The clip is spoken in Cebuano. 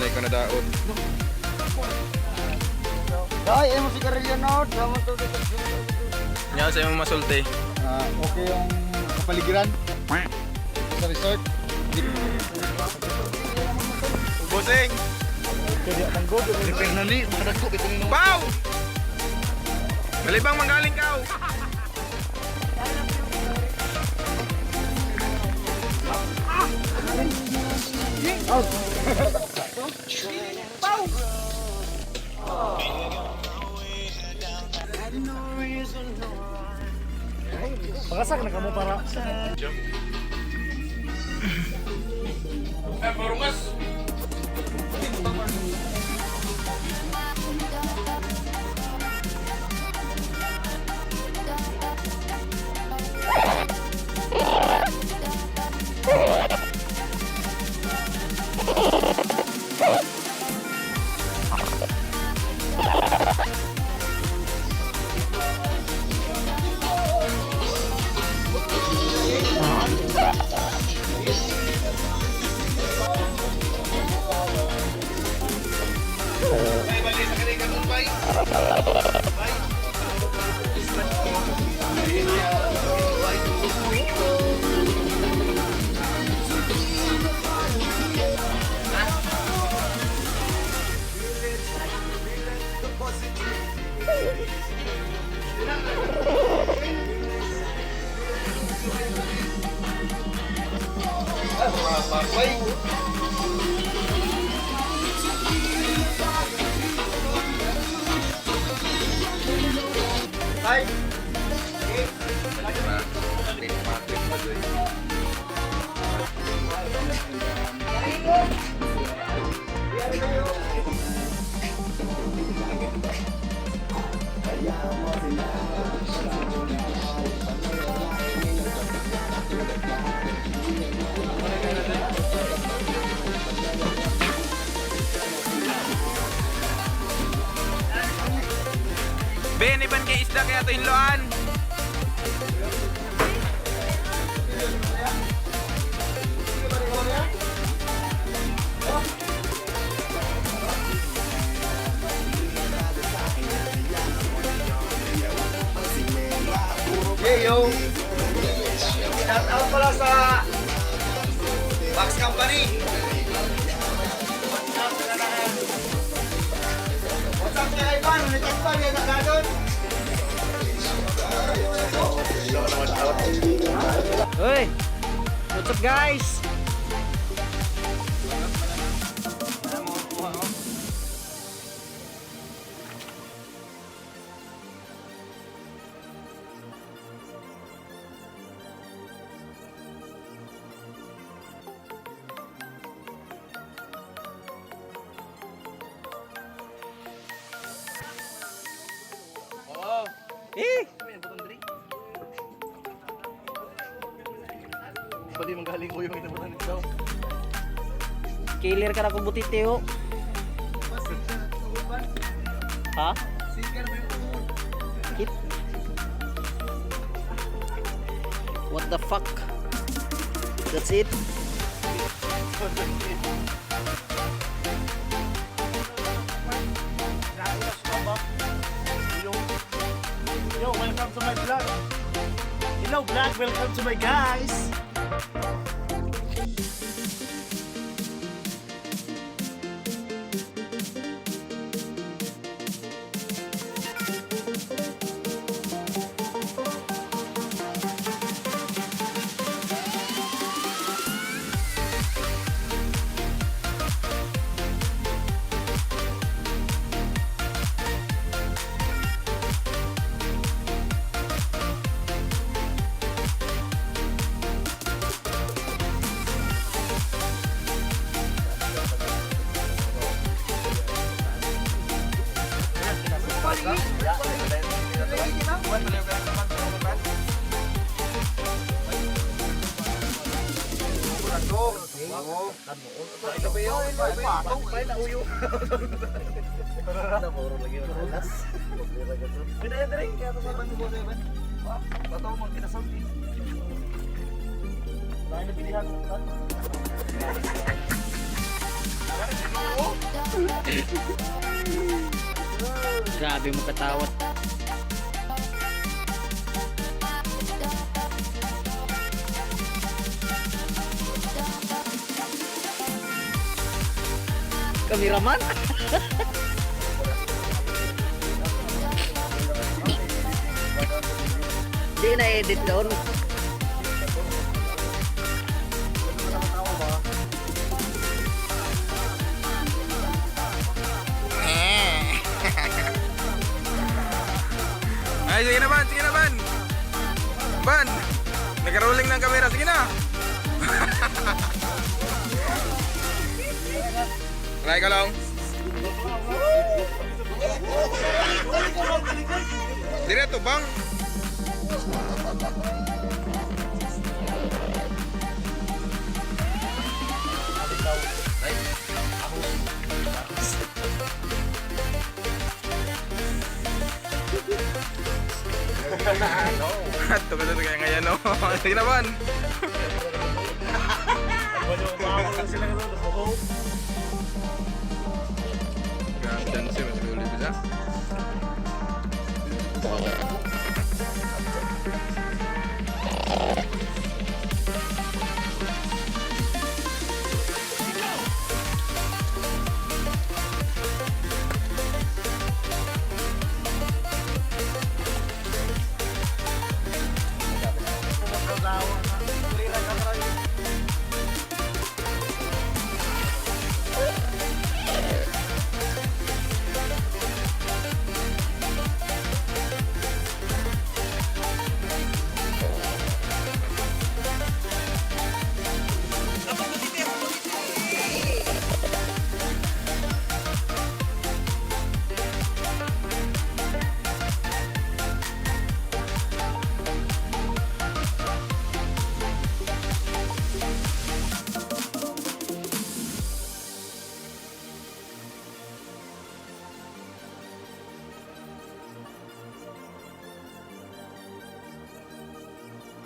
na ikaw nadaot. Ay, mo sigarilyo no. Tama to dito. Nya sa imong masulti. Ah, okay yung kapaligiran sa resort. Busing. Prepare na ni, makadagko itong Pau! Malibang manggaling ka. Pakasak na kamo para. Eh, barungas. Ay, bali sa kanila kanon bay. Ay. Ben, iban kay isda kaya to hinloan. Hey yo. Shout out pala sa Box Company. What's up sa lahat? What's up kay Ivan? Ulit pa yan na doon. Hoy! What's up, guys? Eh! Pwede manggaling ko yung inabutan nito. Killer ka na kung butiti, oh. Ha? Hit. What the fuck? That's it? Yo, yo, welcome to my vlog. Hello vlog, welcome to my guys. Grabe mo katawat. Kameraman? Di na edit doon. Ay, sige na, Ban. Sige na, Ban. Ban! Nag-rolling ng kamera. Sige na! Try ka lang. Diretso bang? Tugal na kaya ngayon, no? Sige na, Ban. Wala, umaawak na sila nga doon.